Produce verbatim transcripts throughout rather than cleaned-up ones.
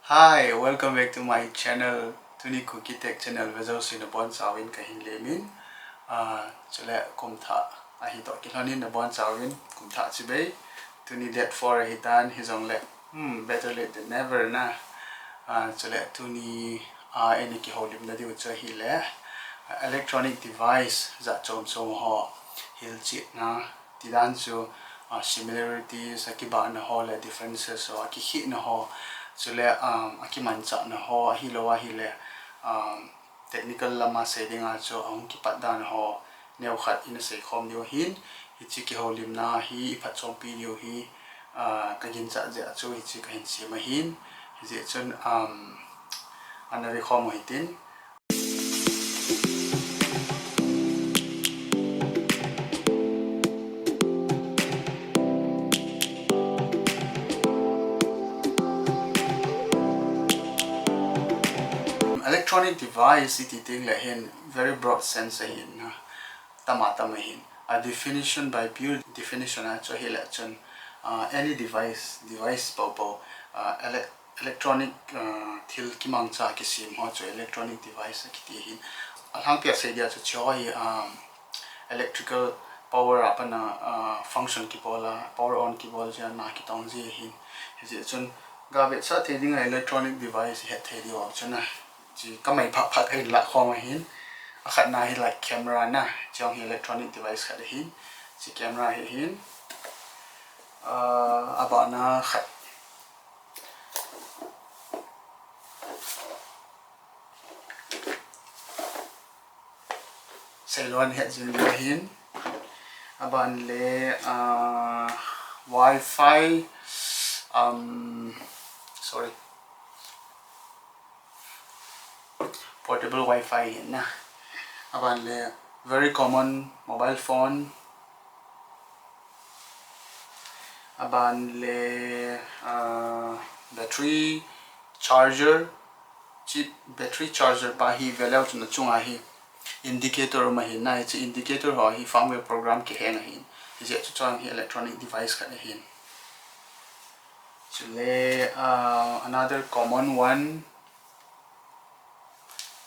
Hi, welcome back to my channel. Tuni Kuki Tech channel vejousea nabonchauvin kahin lemin. Ah, chule kumthah ahi toh kilhonin nabonchauvin kumthah chibai. Tuni date four ahitan hijongle, hmm, better late than never na. Ah, chule tuni, ah, eini kihoulimna diu chu ahile, ah, electronic device jat chom chom ho hilchetna, tidan chu, ah, similarities, akibahna ho le differences ho, akikhehna ho, chule, um, akimanchahna ho, ahilou ahile, um, technical lama sei dinga chu ahung kipat dan ho, neokhat ina seikhom diu ahin, hiche kihoulimna hi iphatchompi diu hi, ah, kaginchat jeh a chu hiche kahin sem ahin, hijeh chun, um, ana vekhom u hitin. Electronic device iti tengle hin very broad sense ahin na, tam a tam ahin. A definition by pure definition a chu ahile chun, ah, any device, device poupou, ah, ele-, electronic, ah, thil kimangcha kisem ho chu electronic device akiti ahin. Alhangpia sei dia chu hiche ho hi, um, electrical power a pat a, ah, function kibol a, power on kibol jeh a na kitong ji ahin. Hijeh chun gavetsah thei dinga electronic device ihet thei diu chu na. Hiche kamai phah phah kahin lahkhom ahin. Akhatna hi like camera na, hiche hi electronic device khat ahin. Hiche camera hi ahin. Ah, abana khat. Seilou a nahet jing diu ahin. Aban le, ah, Wi-Fi, um, sorry. Portable Wi-Fi ahin na. Aban le very common mobile phone. Aban le, ah, battery charger. Hiche battery charger pa hi veleu chun achunga hi indicator um ahin na, hiche indicator ho hi firmware program kiheng ahin. Hijeh chun hiche hi electronic device khat ahin. Chule, ah, another common one,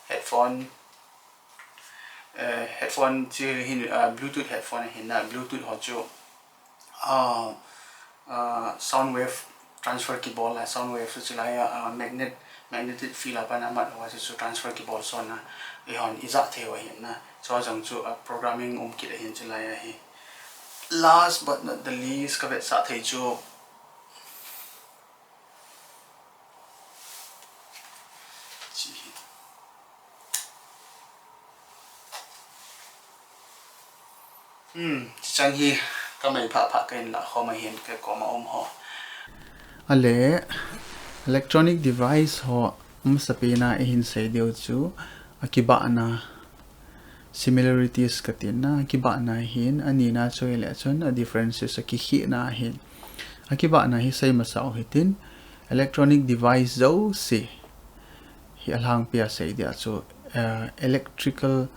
headphone. Eh, headphone hiche hi, ah, Bluetooth headphone ahin na, Bluetooth ho chu, ah, ah, sound wave transfer kibol a, sound wave chu chulai a, ah, magnet, magnetic field a pat a amat uva chu, chu transfer kibol son a, eihon ijah thei u ahin na. Chua jong chu, ah, programming um kit ahin chulai a hi. Last but not the least, kavetsah thei chu, Hmm, hiche chang hi kamai phah phah kahin lahkhom ahin, kakoma um ho. Ale, electronic device ho masapen a ihin sei diu chu, akibahna, similarities kati na, akibahna ahin, anina chu ahile chun, a differences, akikhehna ahin. Akibahna hi sei masa u hitin, electronic device jouse hi alhangpia sei dia chu, eh, electrical,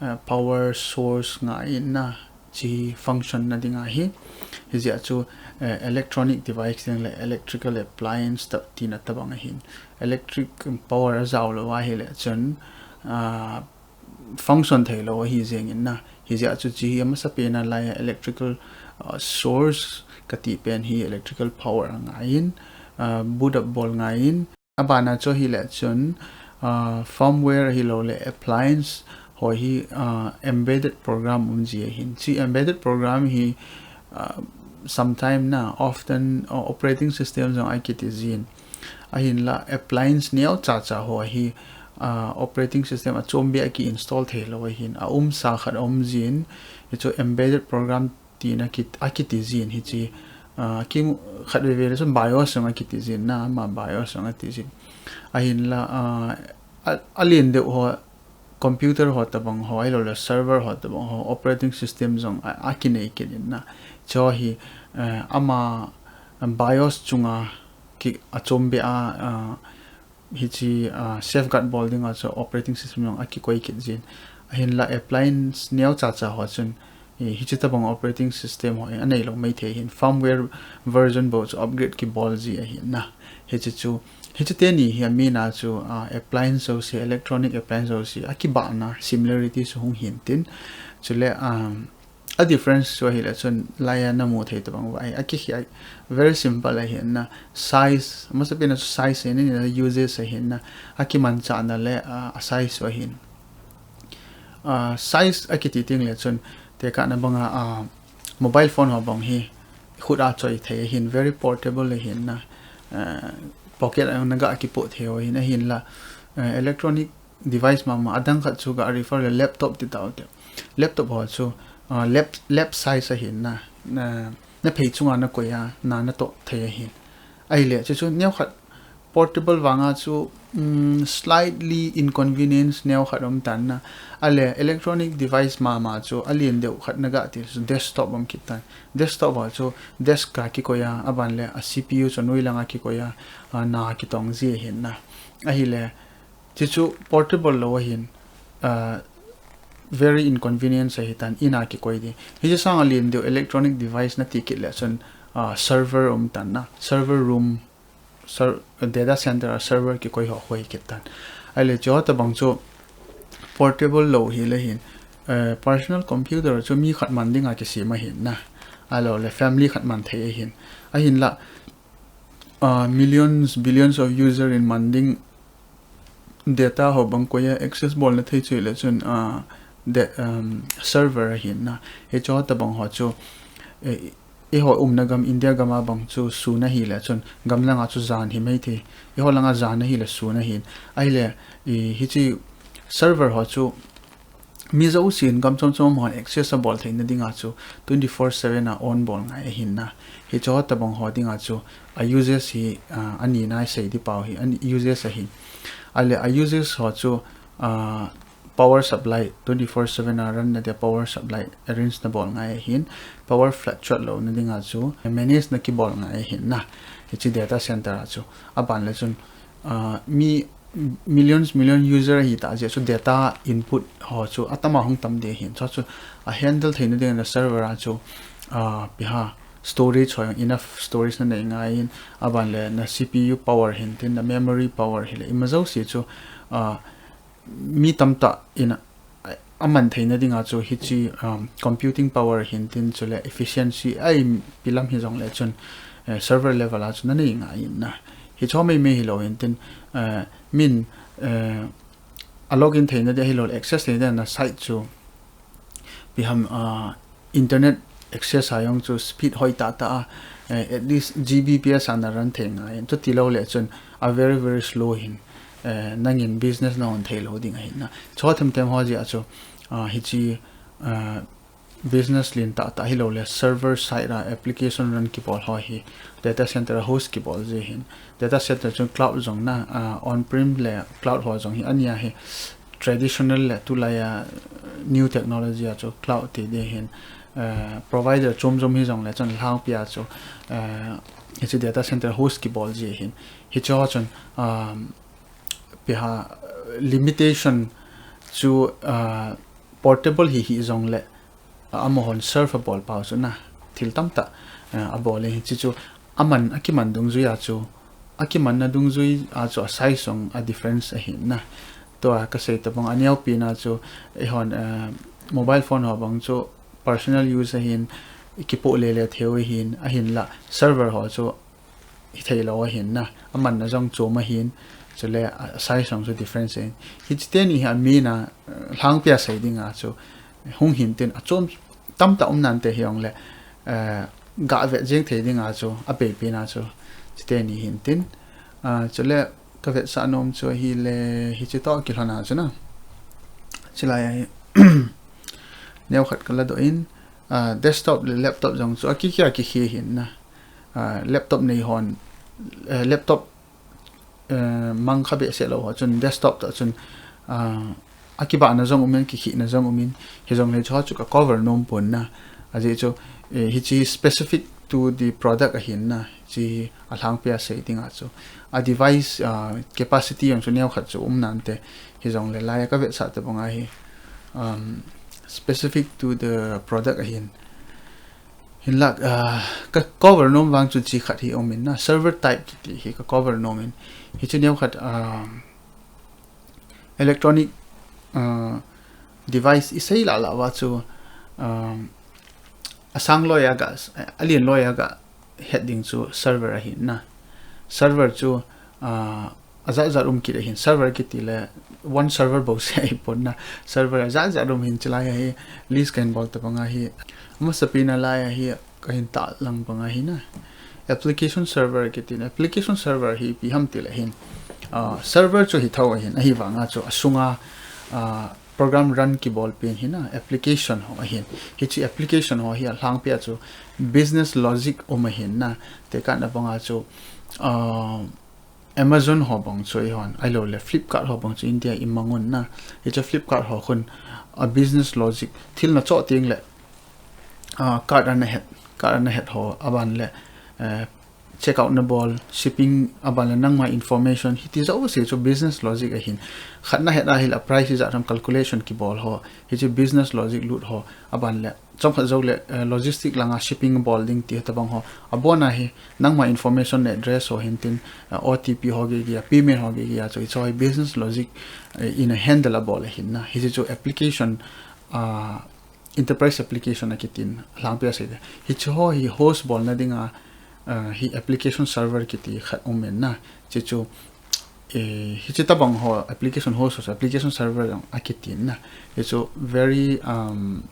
eh, power source ngai in na, hiche function na ding ahi. Hijeh a chu, eh, electronic device ding le electrical appliance tabang tina tabang ahin. Electric power ajao lou ahile chun, ah, function thei lou ahi jeng in na. Hijeh a chu hiche hi amasapen a lai a electrical, ah, source kati pen hi electrical power angai in, ah, boot up bol ngai in. Abana chu ahile chun, ah, firmware ahilou le appliance ho hi, ah, embedded program um ji ahin. Hiche embedded program hi, ah, sometime na, often, ah, operating system jong akiti jin. Ahinla appliance neocha cha ho hi, ah, operating system achom beh a ki install thei lou ahin. Aumsa khat aum jin. Hichu embedded program tina kit, akiti jin hiche, ah, ki khat veve le chun BIOS jong akiti jin na, ama BIOS jong ati jin. Ahinla, ah, a, alen deuh ho, computer ho tabang ho, ahilou le server ho tabang ho, operating system jong a, akinei kit in na. Hiche hi, eh, ama BIOS chunga ki achom beh a, ah, hiche, ah, safeguard bol dinga chu operating system jong akikoi kit jin. Ahinla appliance neocha cha ho chun, eh, hiche tabang operating system ho, eh, anei lou maithei hin firmware version bou chu upgrade kibol ji ahin na. Hiche chu Hiche teni hi a main a chu, ah, appliance ho si, electronic appliance ho si, a kibahna similarity chu hung hin tin. Chule, um, a difference chu ahile chun laia namu thei tabang uva ahi, a kikhel a very simple ahin na, size, masapen a chu size ahin na, uses ahin na, a kimanchahna le, ah, a size chu ahin. Ah, size a kiti teng le chun, tekahna banga, ah, mobile phone ho bang hi, khut a choi thei ahin, very portable ahin na, ah, pocket a na ga kipoh thei ho ahin, ahinla, ah, electronic device mama, adang khat chu ga refer le laptop ti tau te. Laptop ho chu, ah, lap, lap size ahin na, na, na phei chunga na koi a, na na toh thei ahin. Ahile, chu chu neo khat portable vanga chu, um, slightly inconvenience neo khat um tan na. Ale electronic device mama chu, a lien deuh khat na ga ti chu desktop um kit tan. Desktop ho chu desk a kikoi a, aban le a C P U chu noi langa kikoi a, a, na kitong ji ahin na. Ahile, chu chu portable lou ahin, ah, very inconvenience ahi tan, in a kikoi di. Hiche sanga lien deuh electronic device na ti kit le chun, ah, server um tan na, server room, ser-, data center a server kikoi ho hoi kit tan. Ahile chu tabang chu portable lou hi le hin, eh, personal computer chu mi khat man dinga kisem ahin na. Ahilou le family khat man thei ahin. Ahinla, ah, millions, billions of user in man ding data ho bang koi a access bol na thei chu le chun, ah, de, um, server ahin na. Hiche tabang ho chu, eh, eiho umna gam India gam a bang chu sun ahile chun gam langa chu jan hi mai thei. Eiho langa jan ahile sun ahin. Ahile, i, hiche server ho chu mi jousen gam chom chom hon access a bol theina dinga chu twenty four seven a on bol ngai ahin na. Hiche tabang ho dinga chu a uses hi, ah, ani na sei di pau hi, a uses ahin. Ahile a uses ho chu, ah, power supply twenty four seven a run na dia power supply arrange na bol ngai ahin. Power fluctuate louna dinga chu manage na kibol ngai ahin na. Hiche data center a chu. Aban le chun, ah, mi millions, million user ahi ta jeh chu data input ho chu atama hung tam di ahin. Chu chu a handle theina dinga server a chu, ah, ipi ham storage ho enough storage na nei ngai in, aban le na C P U power hin tin, na memory power hi le ima jouse chu, ah, mi tamtah in a, a man theina dinga chu hiche, um, computing power hin tin chule efficiency a ipi lam hi jong le chun, eh, server level a chu na nei ngai in na. Hiche mai mai hilou hin tin, eh, min, eh, a login theina dia hilou le access theina dia na site chu ipi ham, ah, internet access a jong chu speed hoi tah tah a, eh, at least G B P S a na run thei ngai in. Chuti lou le chun a very, very slow hin, eh, nangin business na hon thei lou ding ahin na. Chu them them ho jeh a chu, ah, hiche, ah, business lien tah tah hilou le server side a application run kibol ho hi data center a host kibol ji ahin. Data center chun cloud jong na, ah, on-prem le cloud ho jong hi ani ahi. Traditional le tulai a new technology a chu cloud ti di ahin, eh, provider chom chom hi jong le chun lhangpi a chu, eh, hiche data center host kibol ji ahin. Hiche ho chun, um, ipi ham limitation chu, ah, portable hi hi jong le, ah, amahon serve a bol pau chu na thil tamtah, ah, a bol in hiche chu aman, a kiman dungjui a chu, a kimanna dungjui a chu a size jong a difference ahin na. Tua ka sei tabang a neopi na chu eihon, ah, mobile phone ho bang chu personal use ahin, i kipoh le le thei u ahin, ahinla server ho chu hithei lou ahin na, amanna jong chom ahin, chule a size jong chu difference ahin. Hiche teni hi a main a, eh, lhangpi a sei dinga chu hung hin tin a chom tamtah um nante hi jong le, eh, ga vet jeng thei dinga chu a peipi na chu hiche teni hin tin, ah, chule ka vetsah nom chu ahile hiche toh kilhon a chu na. Chulai a hi neo khat ka ladoh in, ah, desktop le laptop jong chu a kikhel a kikhel hin na. Ah, laptop nei hon, eh, laptop, eh, mang kha behseh lou ho chun desktop toh chun, ah, a kibahna jong um in, kikhehna jong um in, hijongle chu chu ka cover nom pon na. Ajeh chu, eh, hiche specific to the product ahin na, hiche a lhangpi a sei dinga chu. A device, ah, capacity jong chu neo khat chu um nante, hijongle laia ka vetsah tabang a hi, um, specific to the product ahin. Hinlah, ah, ka cover nom vang chu chi khat hi um in na, server type kiti hi ka cover nom in. Hichu neo khat, ah, electronic, ah, device i sei lah lah uva chu, ah, asang loi a ga, alien loi a ga het ding chu server ahi na. Server chu, ah, ajat jat um kit ahin, server kiti le one server bou se ahi pon na. Server ajat jat um hin, chulai a hi list kahin bol tabang a hi, amasapen a lai a hi kahin tahlang bang ahi na. Application server kiti na, application server hi ipi ham ti le hin, ah, server chu hi tho ahin, ahivang a chu asunga, ah, program run kibol pen hi na, application ho ahin. Hichi application ho hi alhangpi a chu business logic um ahin na. Tekah na bang a chu, ah, Amazon ho bang chu ihon, ahilou le Flipkart ho bang chu India i mang un na. Hichu Flipkart ho khun a business logic, thil na choh teng le, ah, cart ana het, cart ana het ho, aban le, eh, checkout na bol, shipping, aban le nangma information, hiti jouse chu business logic ahin. Khat na het a hi le price ijat ham calculation kibol ho, hichu business logic lut ho, aban le chomkhat jou le, eh, logistic langa shipping bol ding ti tabang ho. Abon a hi, nangma information le address ho hin tin, eh, O T P ho gei gei a, payment ho gei gei a, chu hichu hi business logic, eh, in a handle a bol ahin na. Hichu chu application, ah, enterprise application a kitin, alhangpi a sei de. Hichu ho hi host bolna ding a, ah, hi application server kiti khat um in na. Hichu, eh, hichi tabang ho application host ho, application server jong akitin na. Hichu very, um,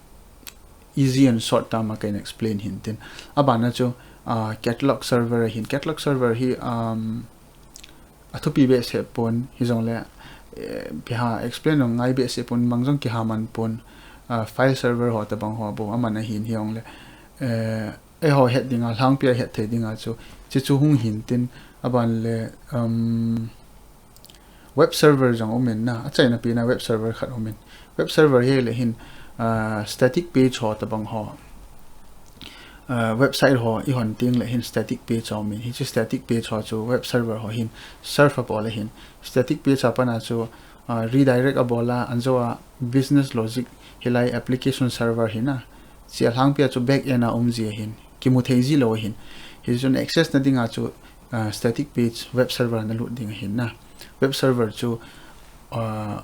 easy and short term a kahin explain hin tin. Aban a chu, ah, catalog server ahin. Catalog server hi, um, athupi behseh pon, hijong le, eh, ipi ham explain ngai behseh pon, mang jong kiha man pon, ah, file server ho tabang ho bou aman ahin, hijong le, eh, eiho het ding a, alhangpi a het thei ding a chu, hichu hung hin tin, aban le, um, web server jong um in na, achaina pen a web server khat um in. Web server hi le hin, ah, static page ho tabang ho, ah, website ho ihon teng le hin static page ho um in. Hichu static page ho chu web server ho hin serve abol ahin. Static page a pat a chu, ah, redirect abol a, anjo a business logic hilai application server hi na. Hichi alhangpi a chu back end a um ji ahin, kimu thei ji lou ahin. Hichun access na ding a chu, ah, static page web server na lut ding ahin na. Web server chu, ah,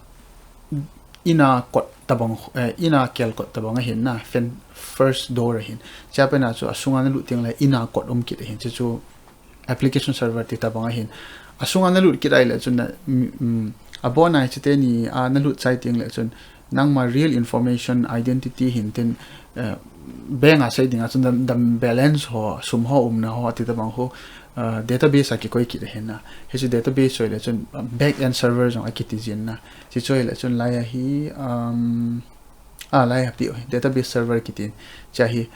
in a kot tabang, eh, in a kel kot tabang ahin na, fen-, first door ahin. Hichea pat a chu asunga na lut teng le in a kot um kit ahin. Hichu application server ti tabang ahin. Asunga na lut kit a hi le chun na, mm, mm, abon a hichi teni a na lut chai teng le chun nangma real information, identity hin tin, eh, bank a sei ding a chun dam, dam balance ho, sum ho umna ho ti tabang ho, eh, database a kikoi kit ahin na. Hichu database chu hi le chun, eh, back end server jong akiti jin na. Hichu hi le chun lai a hi, um, ah, lai a pi, database server kitin. Hichea hi,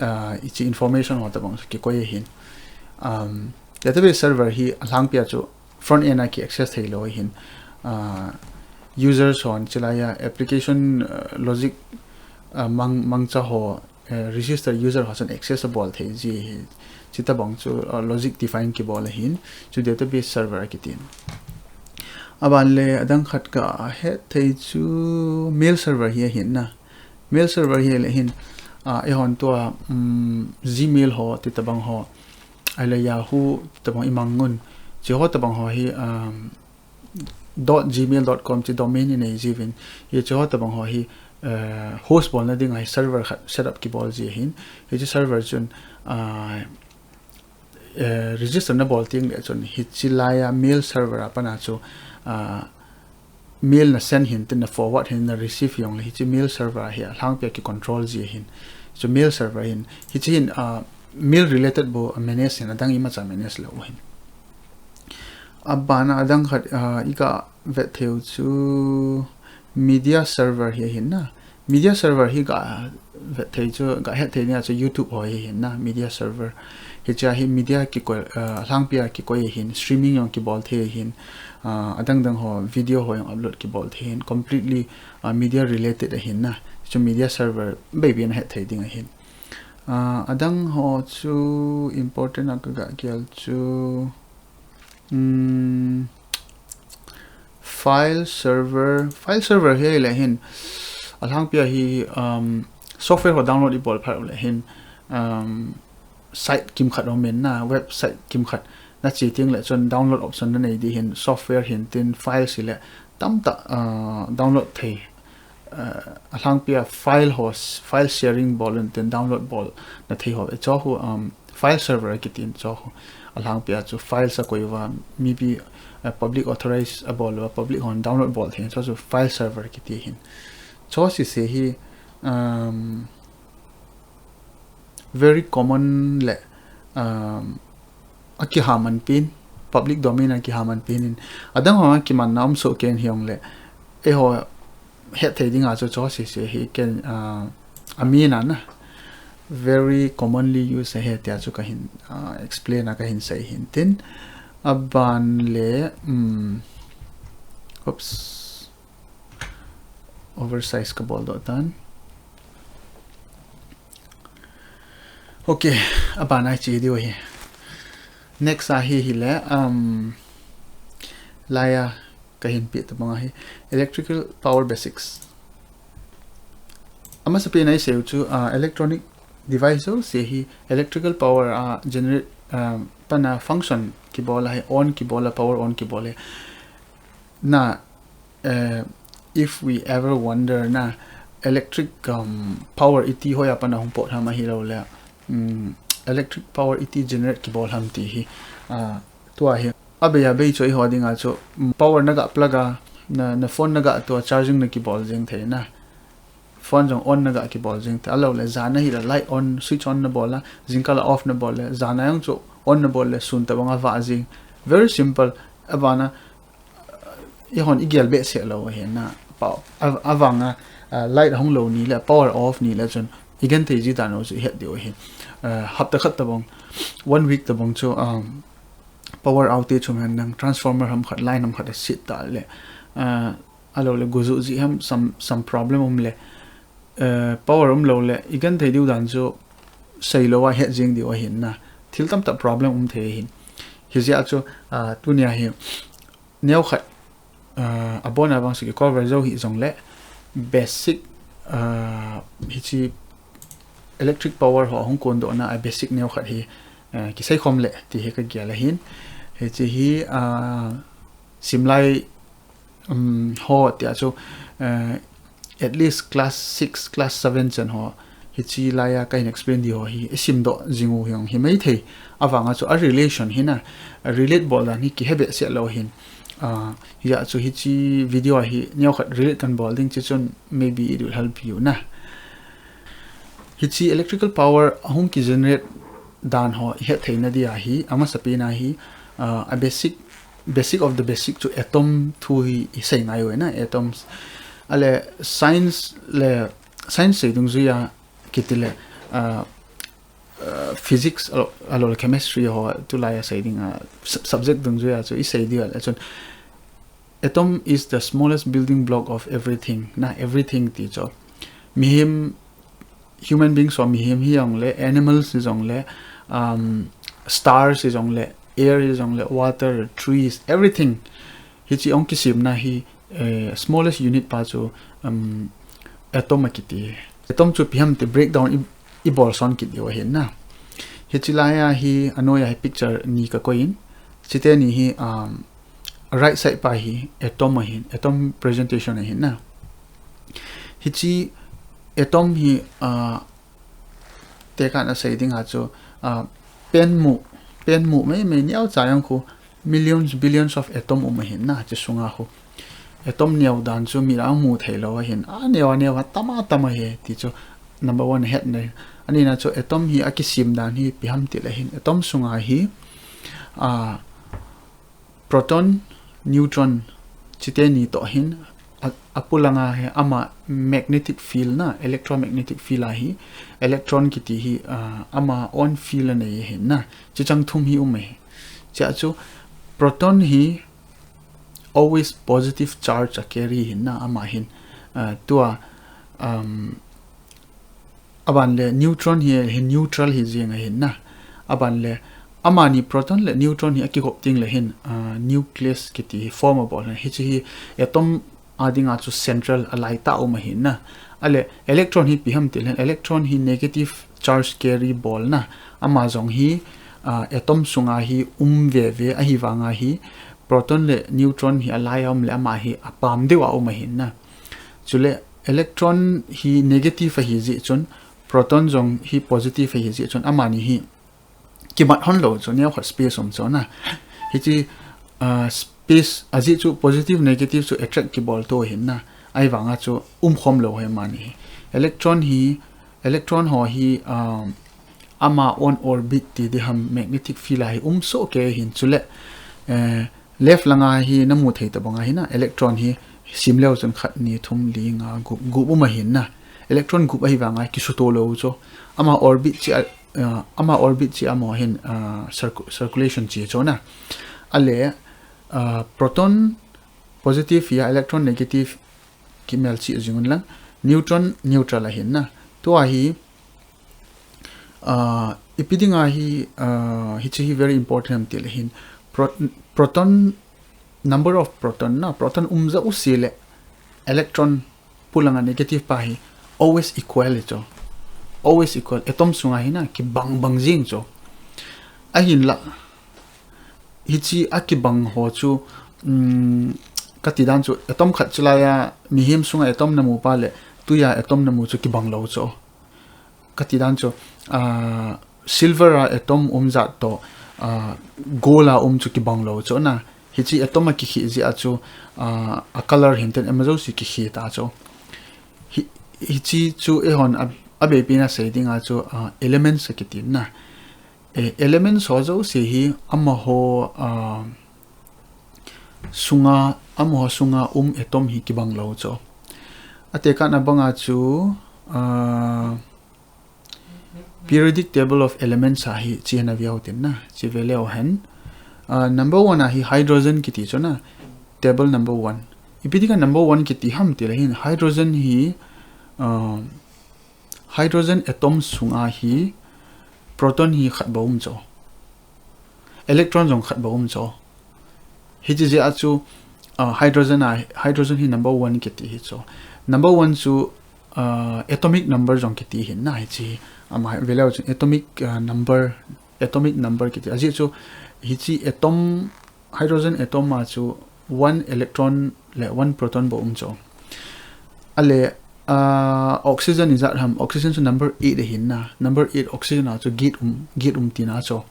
ah, hichi information ho tabang kikoi ahin. Um, database server hi alhangpi a chu front end a ki access thei lou ahin. Ah, users hon chulai a application, ah, logic, ah, mang, mangcha ho, eh, register user ho chun access abol thei ji hi. Hichi tabang chu, ah, logic define kibol ahin. Hichu database server akitin. Aban le adang khat kahet thei chu mail server hi ahin na. Mail server hi le hin, ah, eihon tua, um, Gmail ho ti tabang ho, ahile Yahoo ti tabang i mang un. Hichi ho tabang ho hi, um, dot gmail dot com hichi domain i nei jiuvin. Hichi ho tabang ho hi, eh, host bolna ding a hi server khat set up kibol ji ahin. Hichi server chun, ah, eh, register na bol teng le chun hichi lai a mail server a pat a chu, ah, mail na send hin tin, na forward hin, na receive jong le hichi mail server a hi alhangpi a ki control ji ahin. Chu mail server hin, hichi hin, ah, mail related bou a manage hin, adang imacha manage lou ahin. Aban a adang khat, ah, i kavet thei u chu media server hi ahin na. Media server hi kavet thei chu, kahet thei nia chu YouTube ho hi ahin na, media server. Hichea hi media kikoi, ah, alhangpi a kikoi ahin, streaming jong kibol thei ahin, ah, adang dang ho, video ho jong upload kibol thei ahin, completely, ah, media related ahin na. Chu media server beibi na het thei ding ahin. Ah, adang ho chu important a kagah gel chu, um, file server, file server hi le hin, alhangpi a hi, um, software ho download i bol phat u le hin, um, site kimkhat um in na, website kimkhat na che teng le chun download option na nei di hin, software hin tin, files hi le tamtah, uh, download thei, uh, alhangpia file host, file sharing bol in tin download bol na thei ho. Chu hu, um, file server kiti in chu hu. Alhangpia chu files a koi uva, mipi, uh, public authorize a bol uva, public hon download bol thei, chu chu file server kiti hin. Chu sese hi, um, very common le, um, a kihaman pin, public domain a kihaman pin in. Adang ho a kiman na um so ken hiong le, e ho het thei ding a chu chu sese hi ken, uh, a mi na na. Very commonly used a he tia chu ka hin, uh, explain a ka hin sei hin tin. Aban le, um, oops. Oversize ka bol doh tan. Okay, aban a che diu hi. Next a hi hi le, um, laiya ka hin pi ta bang a hi. Electrical power basics. Amasa pi na i sei u chu, uh, electronic device ho se hi electrical power a generate, um, pana function kibol a hi on kibol a power on kibol a. Na, uh, if we ever wonder na electric, um, power iti hoiya pana hung pot ham ahi lo le, um, electric power iti generate kibol ham ti hi, uh, tua hi. A bei a bei chu i ho ding a chu, um, power na ga plug a, na, na phone na ga tua charging na kibol jing thei na. Phone jong on na ga kibol jing thei. A lo le jan a hi le light on, switch on na bol a, jingkah a off na bol le, jan a jong chu on na bol le, sun ta bang a va jing. Very simple. Aban a, i hon i gel behseh lo hi na. Pa, a, avang a, uh, light hung lo ni le, power off ni le chun, i gen thei ji dan u chu i het diu hi. Uh, hapta khat ta bang, one week ta bang chu, um, power outage um hen nang transformer ham khat, line ham khat a sit ta le, uh, a lo le guju ji ham some, some problem um le, uh, power um lo le, i gen thei diu dan chu sei lo a het jing diu ahin na. Thil tamtah problem um thei ahin. Hi jeh a chu, uh, tunia hi, neo khat, uh, abon a vang siki cover jo hi jong le, basic, uh, hi chi electric power ho hung kon doh na a basic neo khat hi, uh, kisei khom le ti hi ka gel ahin. Hi chi hi, uh, simlai, um, ho tia chu, uh, at least class six, class seven chan ho, hi chi laiya ka hin explain di ho hi, i sim doh jing u hi ong hi mai thei. Avang a chu a relation hi na, a relate bol dan hi kihe behseh lo hin. Uh, hi a chu hi chi video a hi neo khat relate kan bol ding chi chun maybe it will help you na. Hi chi electrical power a hung ki generate dan ho i het thei na di a hi, amasa pi na hi, uh, a basic, basic of the basic chu atom thu hi i sei ngai u na, atoms. A le science le, science sei dungjui a kiti le, uh, uh, physics a lo, a lo le chemistry ho tulai a sei ding a sub-, subject dungjui a chu i sei di a le chun. Atom is the smallest building block of everything. Na, everything ti chu. Mihem, human beings ho mihem hi jong le, animals hi jong le, um, stars hi jong le, air hi jong le, water, trees, everything. Hi chi ong kisim na hi, eh, smallest unit pa chu, um, atom a kiti. Atom chu ipi ham ti breakdown i, i bol son kit diu ahin na. Hi chi laiya hi, a noi a hi picture ni ka koi in. Chite ni hi, um, right side pa hi atom ahin, atom presentation ahin na. Hi chi atom hi, uh, te kan a sei ding a chu, uh, pen mu, pen mu mai mai neo cha jong khu millions, billions of atom um ahin na, chi sunga khu. Atom neo dan chu mi la mu thei lo ahin, a neo, a neo, a tam a tam a hi, ti chu number one het na. Ani na chu atom hi a kisim dan hi ipi ham ti le hin, atom sunga hi, uh, proton, neutron, chite ni toh hin, a, a pulanga hi ama magnetic field na, electromagnetic field a hi, electron kiti hi, uh, ama own field a nei hin na, chi chang thum hi um e. Chi a chu, proton hi always positive charge a carry hin na, ama hin, uh, tua, um, Aban le neutron hi, hi neutral hi jing ahin na. Aban le amani proton le neutron hi a kikop ting le hin, ah, nucleus kiti hi form a bol hin. Hi chi hi atom a dinga chu central a lai tah um ahin na. Ale electron hi ipi ham tileh, electron hi negative charge carry bol na. Ama jong hi, ah, atom sunga hi um veve ahi vanga hi proton le neutron hi a lai a um le ama hi a pam deuh a um ahin na. Chule electron hi negative ahi jeh chun proton jong hi positive ahi jeh chun amani hi kimat hon lou chu, neo khat space um chu na. Hichi, ah, space a jeh chu positive negative chu attract kibol to ahin na. Ahi vanga chu um khom lou ahi amani hi. Electron hi, electron ho hi, um, ama own orbit ti ding ham magnetic field a hi um soh kei ahin chule, eh, left langa hi na mu thei tabang ahin na, electron hi sim leu chun khat, ni, thum, li, nga, gup, gup um ahin na. Electron gup ahi vanga kisuto lou chu. Ama orbit chi a, ah, ama orbit chi amaho hin, ah, circu-, circulation chi chu na. Ale, ah, proton positive hi a, electron negative kimelchih jing un lang. Neutron neutral ahin na. Tua hi, ah, ipi dinga hi, ah, hichi hi very important ham tileh hin. Pro-, proton, number of proton na, proton um jouse le electron polanga negative pa hi always equal hi chu. Always equal. Atom sunga hi na, kibang bang jing chu. Ahinlah, hichi a kibang ho chu, um, kati dan chu, atom khat chilai a, mihem sunga atom na mu pa le, tuiya atom na mu chu kibang lou chu. Kati dan chu, ah, silver a atom um jat toh, ah, gold a um chu kibang lou chu na. Hichi atom a kikhe jeh a chu, ah, a color hinten ema jouse kikhe ta chu. Hi, hichi chu eihon a, a beipi na sei dinga chu, ah, elements a kiti na. Eh, elements ho jouse hi amaho, ah, sunga, amaho sunga um atom hi kibang lou chu. Atekah na banga chu, ah, periodic table of elements a hi chi hen a veu tin na, chi ve leu hen. Ah, number one a hi hydrogen kiti chu na, table number one. Ipi dinga number one kiti ham tileh hin hydrogen hi, ah, hydrogen atom sunga hi proton hi khat bou um chu. Electron jong khat bou um chu. Hichi jeh a chu, ah, hydrogen a, hydrogen hi number one kiti hi chu. Number one chu, ah, atomic number jong kiti hin na hichi. Ama ve leu chun atomic, ah, number, atomic number kiti. Ajeh chu hichi atom, hydrogen atom a chu one electron le one proton bou um chu. Ale, ah, oxygen ijat ham, oxygen chu number eight ahin na. Number eight oxygen a chu get um, get um tina chu.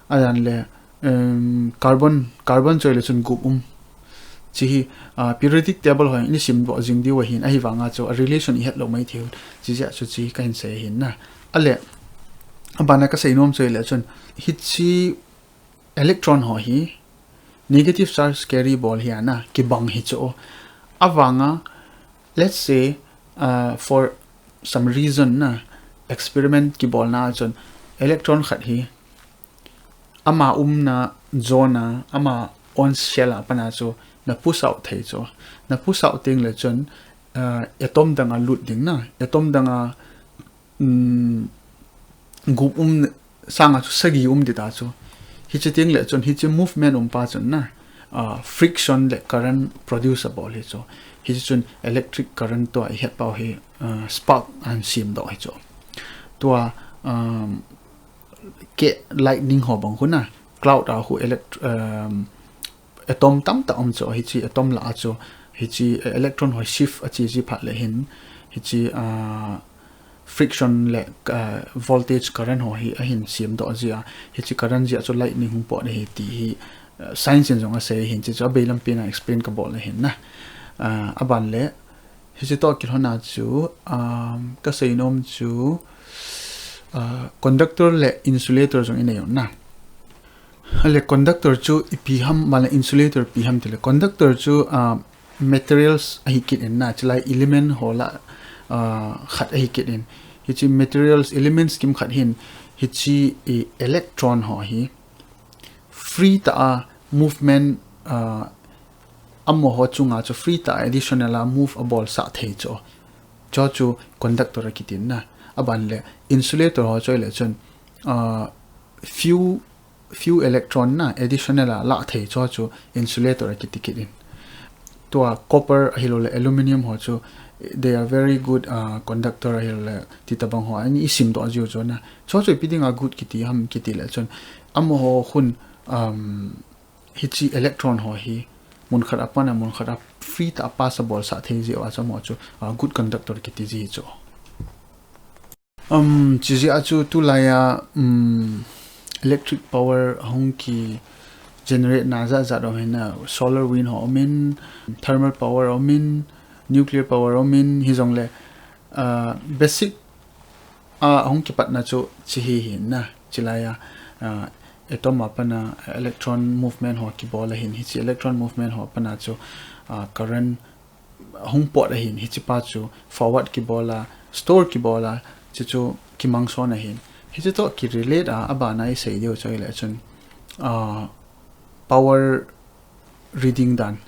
Ajan le, um, carbon, carbon chu ahile chun gup um. Chi hi, ah, periodic table ho in i sim doh jing diu ahin, ahi vanga chu a relation i het lou mai thei u. Chi jeh a chu chi ka hin sei ahin na. Ale, abana ka sei nom chu ahile chun, hichi electron ho hi negative charge carry bol hi a na, kibang hi chu. Avanga, let's say, uh, for some reason na, experiment kibolna chun electron khat hi ama umna zone a, ama own shell a pat a chu na push out thei chu. Na push out teng le chun, uh, atom dang a lut ding na, atom dang a, um, gup um sanga chu sagi um ding ta chu. Hichi teng le chun hichi movement um pa chun na, ah, friction le current produce a bol hi chu. Hichi chun electric current tua i het pau hi, ah, spark ahin sem doh hi chu. Tua, um, ke lightning ho bang khu na, cloud a khu elect-, um, atom tamtah um chu, hichi atom lah a chu, hichi electron ho shift a chi ji phat le hin, hichi, ah, friction le, ah, voltage current ho hi ahin sem doh jia, hichi current jia chu lightning hung pot ahi ti hi, ah, science in jong asei ahin, chi chu abei lampi na explain ka bol ahin na. Ah, aban le, hichi toh kilhon a chu, um, ka sei nom chu, ah, conductor le insulator jong i nei u na. Ale conductor chu ipi ham, male insulator ipi ham tile. Conductor chu, ah, materials ahi kit in na, chulai element ho lah, ah, khat ahi kit in. Hichi materials, elements kimkhat hin, hichi i electron ho hi free tah a movement, ah, amaho chunga chu free tah a additional a move a bolsah thei chu. Chu chu conductor a kitin na. Aban le insulator ho chu ahile chun, ah, few few electron na additional a lah thei chu chu insulator a kiti kit in. tua copper ahilouleh aluminium ho chu, they are very good, uh, conductor ahilouleh ti tabang ho, ani isim doh jiu chu na. Chu chu ipi dinga good kiti ham kiti le chun, amaho khun, um, hichi electron ho hi, mun khat a pat a mun khat a free tah a pass a bolsah thei jiu a chu amaho chu, uh, good conductor kiti ji chu. Um, chijeh a chu tulai a, um, electric power ahung ki generate na jat jat um hin na, solar wind ho um in, thermal power um in, nuclear power um in, hijongle, uh, basic a ahung kipatna chu chi hi hin na, chilai a, uh, atom a pat a electron movement ho kibol ahin, hichi electron movement ho pat a chu, uh, current hung pot ahin, hichi pa chu forward kibol a, store kibol a, chu chu kimang son ahin. Hichi toh ki relate a, abana isei diu chu ahile chun, ah, power reading dan.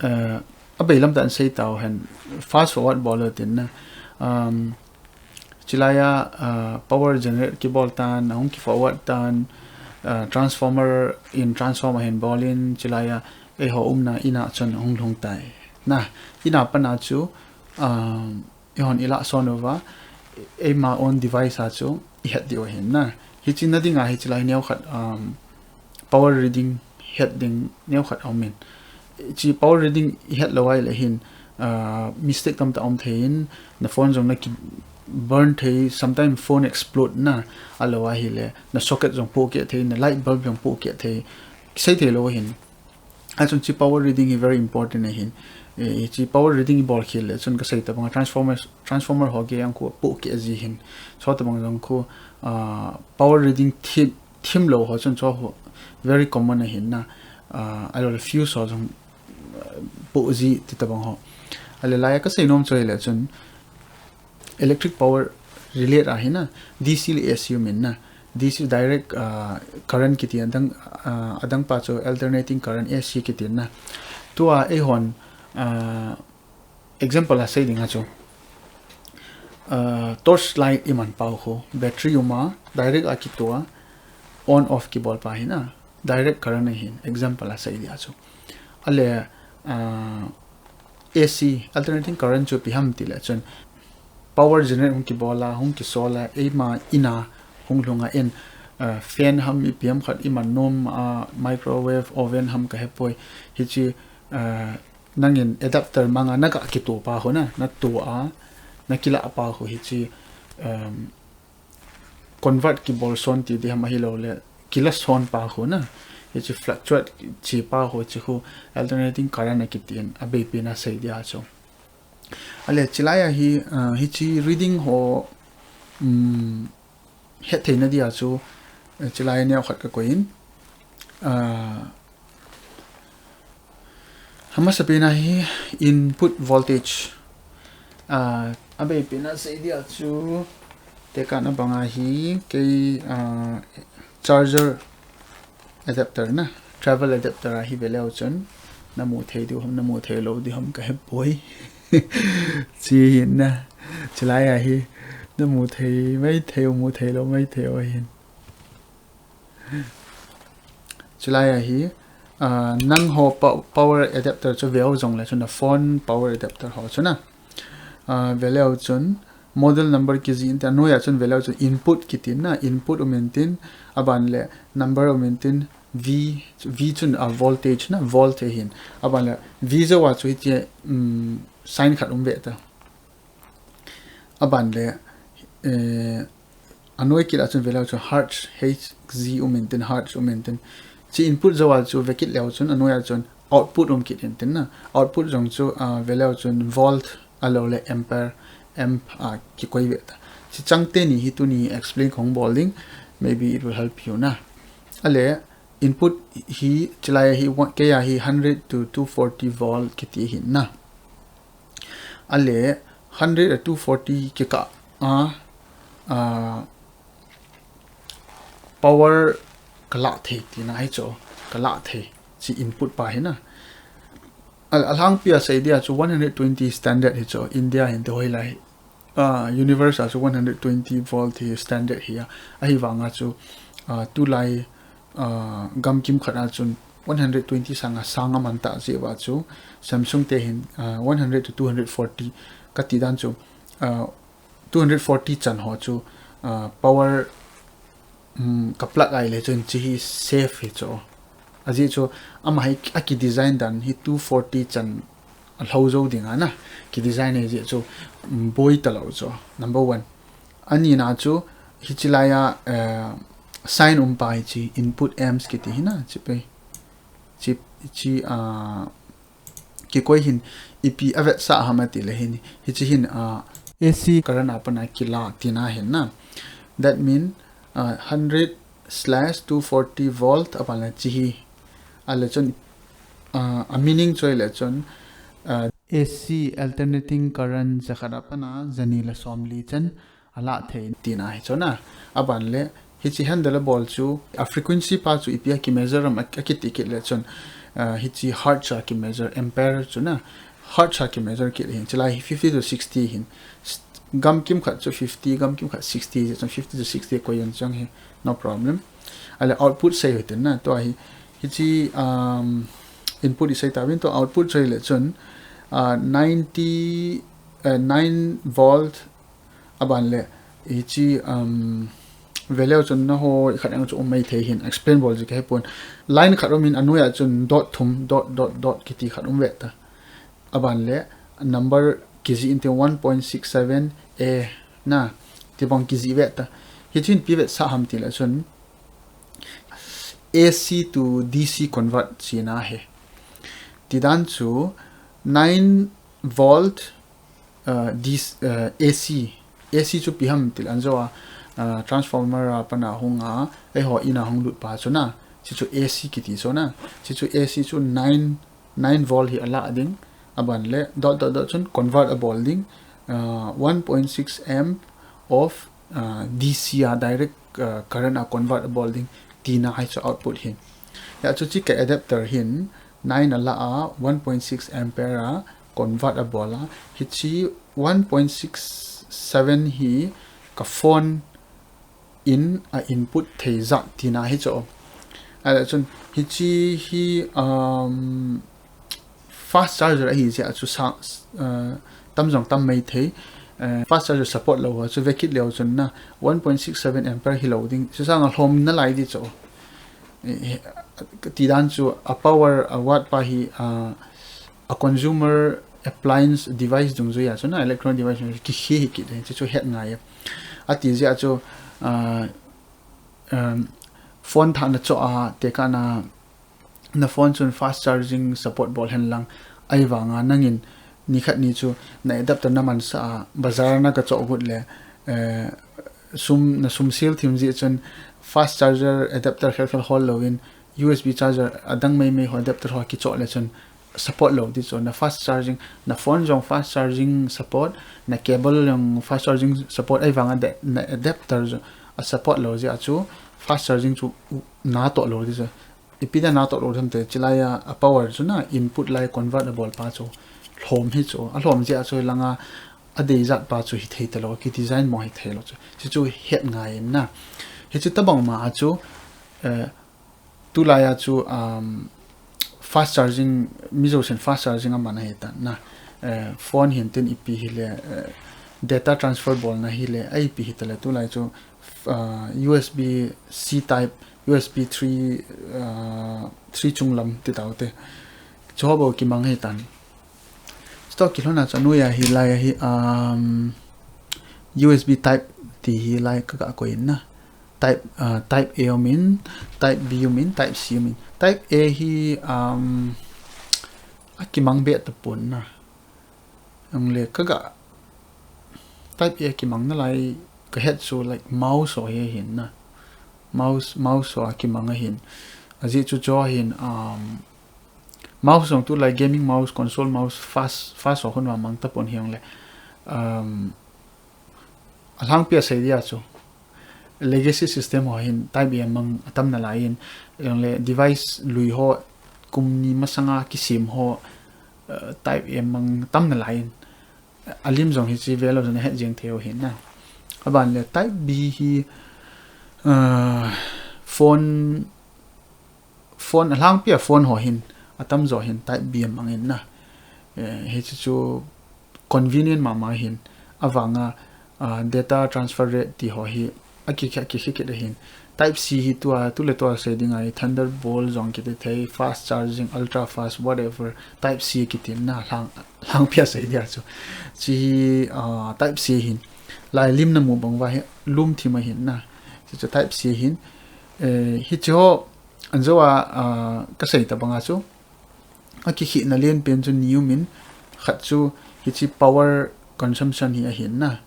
Eh, abeilam dan sei tau hen, fast forward bol u tin na. Um, chilai a, ah, power generate kibol tan, ahung ki forward tan, ah, transformer in transformer hin bol in, chilai a, eiho umna in a chun hung lhung tai. Na, in a pat a chu, um, eihon ilah son uva, eima own device a chu ihet diu ahin na. Hichi na dinga hichi lai neo khat, um, power reading het ding neo khat aum in. Chi power reading ihet lou ahile hin, uh, mistake tamtah um thei in, na phone jong na ki burn thei, sometime phone explode na, alou ahile, na socket jong pohkeh thei, na light bulb jong pohkeh thei, sei thei lou ahin. Achun chi power reading hi very important ahin. Eh, chi power reading ibol khel le chun kasei tabang a transformer, transformer ho gei ang khu pohkeh ji hin. Chu tabang jong khu, ah, power reading thim, thim lou ho chun chu ho very common ahin na. Ah, alou le fuse ho jong, ah, pohji ti tabang ho. Ahile lai a kasei nom chu ahile chun, electric power relate ahi na, D C le A C um in na, D C direct, ah, current kiti adang, ah, adang pa chu alternating current A C kiti na. Tua eihon, ah, example a sei ding a chu, ah, torch light iman pau khu, battery um a, direct a kitua, on off kibol pa hi na. Direct current ahin, example a sei dia chu. Ahile, ah, A C, alternating current chu ipi ham ti le chun, power generate hung kibol a, hung kisol a, eima in a hung lhung a in, ah, fan ham ipi ham khat iman nom a, microwave, oven ham kahepoi, hichi, ah, nangin adapter mang a naga kitua pa khu na, natua a, nakilah pa khu hichi, um, convert kibol son ti diham ahilou le, kila son pa khu na. Hichi fluctuate chi pa khu chi khu alternating current akiti in abeipi na sei dia chu. Ahile chilai a hi, ah, hichi reading ho, um, het theina dia chu, eh, chilai neo khat kakoi in. Ah, Amasapen a hi input voltage. Ah, abeipen a sei dia chu tekahna banga hi kei, ah, charger adapter na, travel adapter a hi veleu chun namu thei diu ham, namu thei lou diu ham kahepoi. Chi hin na, chilai a hi namu thei mai thei u, mu thei lou mai thei u hin. Chulai a hi, ah, nangho pa-, power adapter chu veu jongle chun a phone power adapter ho chun a. Ah, veleu chun model number kijih inte, anoiya chun veleu chun input kitin na, input um intin, aban le number um intin, V, V chun a voltage na, volt ahin. Aban le V jou a chu hitia, um, sign khat um ve ta. Aban le, eh, anoi kit a chun veleu chun hertz, H Z um intin, hertz um intin. Chi input jou a chu ve kit leu chun, anoiya chun output um kit intin na. Output jong chu, ah, veleu chun volt, alou le ampere, amp, ah, kikoi ve ta. Chi chang teni hi tuni explain kahung bol ding, maybe it will help you na. Ahile, input hi, chilai hi, one, kei a hi hundred to two forty volt kiti hin na. Ahile, hundred a two forty kikah a, ah, power kalah thei tina hi chu, kalah thei chi input pa hi na. Ahile, alhangpi a sei dia chu one hundred twenty standard hi chu, India hin te hoilai. Ah, universe a chu one hundred twenty volt hi standard hi a. Ahivanga chu, ah, tulai, ah, gamkim khat a chun One hundred twenty sanga sang aman ta jeh uva chu Samsung te hin, ah, one hundred to two hundred forty kati dan chu, ah, two hundred forty chan ho chu, ah, power, um, ka plug ahile chun hiche hi safe hi chu. Ajeh chu ama hi a ki design dan hi two forty chan a lhou jou ding ana ki design hi jeh chu, um, boi talou chu. Number one. Anina chu hiche laiya, eh, sign um pa hiche input amps kiti hi na, hiche pe. Hiche, hiche, ah, kikoi hin ipi avetsah ham ati le hin. Hiche hin, ah, A C current a pat a kila tina hin na. That mean, ah, hundred slash two forty volt apan le hiche hi. Ahile chun, ah, a meaning chu ahile chun, ah, A C alternating current jakhat a pat a jani le somli chan alah thei tina hi chu na. Aban le, hiche handle abol chu, a frequency pa chu ipi a ki measure am a, a kiti kit le chun, ah, hiche hertz a ki measure, ampere chu na, hertz a ki measure kit hin, hiche lai hi fifty to sixty hin, s-, gamkim khat chu fifty, gamkim khat sixty, chun fifty to sixty koi jong chang hi, no problem. Ahile output sei u hitin na, tua hi, hiche, um, input i sei tauvin, tua output chu ahile chun, ah, ninety, eh, nine volt, aban le, hiche, um, veleu chun na ho, i khat ang chu um mai thei hin, explain bol ji ka hepon. Line khat um in anoiya chun dot thum, dot, dot, dot kiti khat um ve ta. Aban le, number kijih in tin one point six seven A na, ti bang kijih ve ta. Hichun ipi vetsah ham ti le chun, A C to D C convert china hi. Ti dan chu nine volt, uh, D C, uh, A C. A C chu ipi ham ti le anjo a, uh, transformer a pat a hung a, eiho in a hung lut pa chu na. Hiche chu A C kiti chu na. Hiche chu A C chu nine, nine volt hi alah ding. Aban le dot, dot, dot chun convert abol ding. Uh, one point six amp of, uh, D C a direct, uh, current a convert abol ding tina hi chu output hin. Hia chu hiche ka adapter hin nine alah a, one point six ampere a convert abol a. Hiche one point six seven hi ka phone in a input thei jat tina hi chu. Ahile chun hiche hi, um, fast charger ahi jeh a chu sa, uh, tam jong tam mai thei. Uh, fast charger support lou ho chu vekit leu chun na one point six seven ampere hilou ding. Chu sanga lhom nalai di chu. Eh, eh, ti dan chu a power, a watt pa hi, uh, a consumer appliance device dungjui a chu na electronic device dungjui a chu kihe hi kit e, chu chu het ngai e. Ati jeh a chu, ah, um, phone thah na cho a, tekah na, na phone chun fast charging support bol hen lang, ahivanga nangin nikhat ni chu na adapter na mansah a, bazar na ga cho got le, eh, sum, na sum sel thim jeh chun fast charger adapter khel khel hol louvin, U S B charger adang mai mai ho adapter ho kichoh le chun support lou di chu, na fast charging, na phone jong fast charging support, na cable jong fast charging support, ahivanga de, na adapter jong a support lou jeh a chu fast charging chu u-, natoh lou di chu. Ipi dia natoh lou ham ti le, hiche laiya a power chu na input lai convert abol pa chu lhom hi chu, alhom jeh a chu hilanga adei jat pa chu hithei talou, ki design mo hithei lou chu. Chu chu het ngai in na. Hichu tabang ma a chu, eh, tulai a chu, um, fast charging, mi jousen fast charging aman ahi tan na. Eh, phone hin tin ipi hile, eh, data transfer bolna hile, a ipi hitale tulai chu, uh, U S B C type, U S B three, uh, three chunglam ti taute. Chu ho bou kimang ahi tan. Stock kilhona chu anoiya hilai hi, um, U S B type ti hilai ka ga koi in na. Type, uh, type A um in, type B um in, type C um in. Type A hi, um, akimang be tapon na. Ang le ka ga type A kimang nalai ka het chu like mouse ho hi ahin na. Mouse, mouse ho akimang ahin. Ajeh chu chu ahin, um, mouse jong tulai gaming mouse, console mouse, fast, fast ho hon vang mang tapon hi ang le. Um, alhangpi a sei dia chu. Legacy system ho hin type A mang atam nalai in, ang le device lui ho kum ni masanga kisem ho, uh, type A mang tam nalai in. Alim jong hiche velou jong het jeng thei u ahin na. Aban le type B hi, uh, phone phone, alhangpia phone ho hin, atamjo hin type B amang in na. Eh, hichu chu convenient mama hin, avanga, ah, data transfer rate ti ho hi, akikhe, akikhe kit ahin. Type C hi tua, tule tua sei ding ahi, Thunderbolt jong kiti thei, fast charging, ultra fast, whatever, Type C kitin na, lhang, lhangpia sei dia chu. Chi, ah, Type C hin, lai lim na mu bang va hi, lum thim ahin na. Chi chu Type C hin, eh, hichi ho, anjo a, ah, kasei ta banga chu. Akikhina len pen chu ni um in, khat chu hichi power consumption hi ahin na.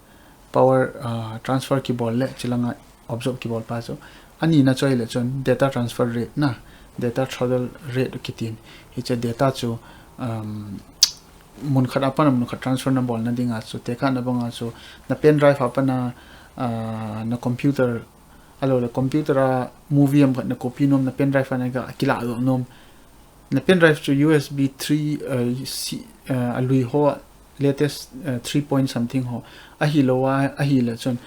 Power, ah, transfer kibol le, chilanga absorb kibol pa chu. Ani na chu ahile chun data transfer rate na, data throttle rate kitin. Hiche data chu, um, mun khat a pat a mun khat transfer na bolna dinga chu, tekahna banga chu, na pen drive a pat a, ah, na computer, ahilou le computer a movie ham khat na copy nom na pen drive a na ga kilah doh nom. Na pen drive chu U S B three, uh, C, uh, alui ho, latest, uh, three point something ho. Ahilou a, ahile chun.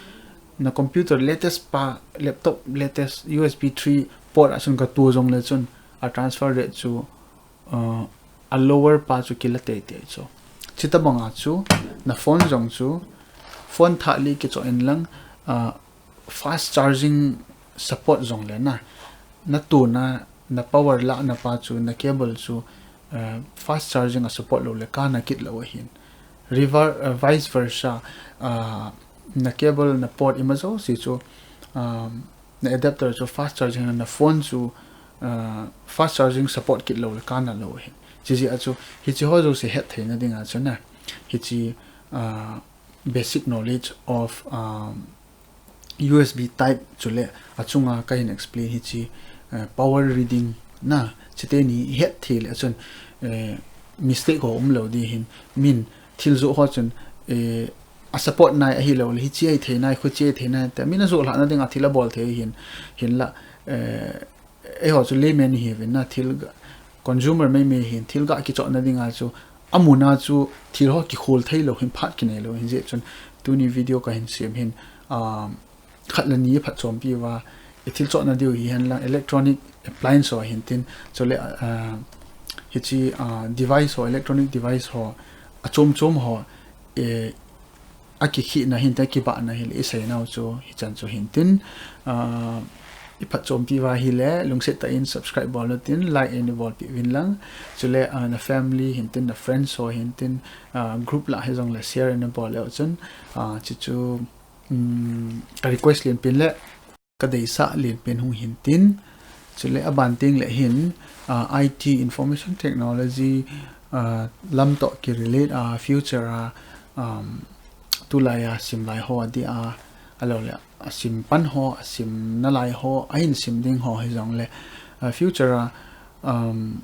Na computer latest pa, laptop latest U S B three port a chun ga tu jong le chun. A transfer rate chu, uh, a lower pa chu kila teitei chu. Chita banga chu, na phone jong chu, phone thah li kicho in lang, uh, fast charging support jong le na, na tuna, na power lahna pa chu, na cable chu, uh, fast charging a support lou le kana kit lou ahin. Rever-, uh, vice versa, uh, na cable, na port ima jouse chu, um, na adapter chu fast charging na phone chu, uh, fast charging support kit lou le kana lou ahin. Chijeh a chu, hichi ho jouse hetthei na dinga chu na, hichi, uh, basic knowledge of, um, U S B type chule achunga kahin explain hichi, uh, power reading na, chiteni hetthei le chun, uh, mistake ho umlou di hin, min thil joh ho chun, uh, a support nai ahilou le hichi ahi thei nai, khuchi ahi thei nai, te min ajoh lhahna dinga thil abol thei hin, hinla, uh, eiho chu layman ihiuvin na, thil ga, consumer meimei hin, thil ga kichohna dinga chu, amun a chu, thil ho kikhol thei lou hin, phat kinei lou hin, jeh chun, tuni video kahin sem hin, um, khat le ni phatchompi uva, i thil chohna diu hihen lang, electronic appliance ho hintin, chule, uh, hichi, uh, device ho, electronic device ho, achom chom ho, eh, akikhina hinte, kibahna hile, isei nau chu, hichan chu hintin, uh, i phatchompi uva hile, lungset tah in subscribe bol utin, like in bolpeh uvin lang, chule, uh, na family hintin, na friends ho hintin, uh, group lah hijongle share in bol leu chun, uh, chuchu, um, ka request lenpen le, ka deisah lenpen hung hintin, chule aban teng le hin, uh, I T, information technology, uh, lam toh ki relate a, future a, um, tulai a sim lai ho adeh a, ahilou le, asim pan ho, asim nalai ho, ahin sim ding ho hijongle, uh, future a, um,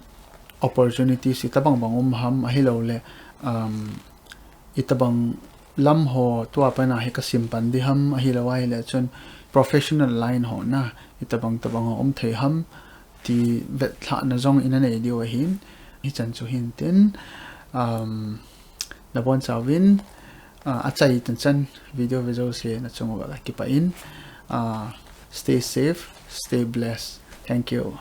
opportunities itobang bang um ham, ahilou le, um, itobang lam ho tua pat a hi kasim pan di ham, ahilou ahile chun professional line ho na, itobang tobang ho um thei ham, ti vetlhahna jong ina nei diu ahin, hichan chu hintin, um, nabonchauvin, uh, achai tanchan video ve jouse nachung uva kakipah in, uh, stay safe, stay blessed. Thank you.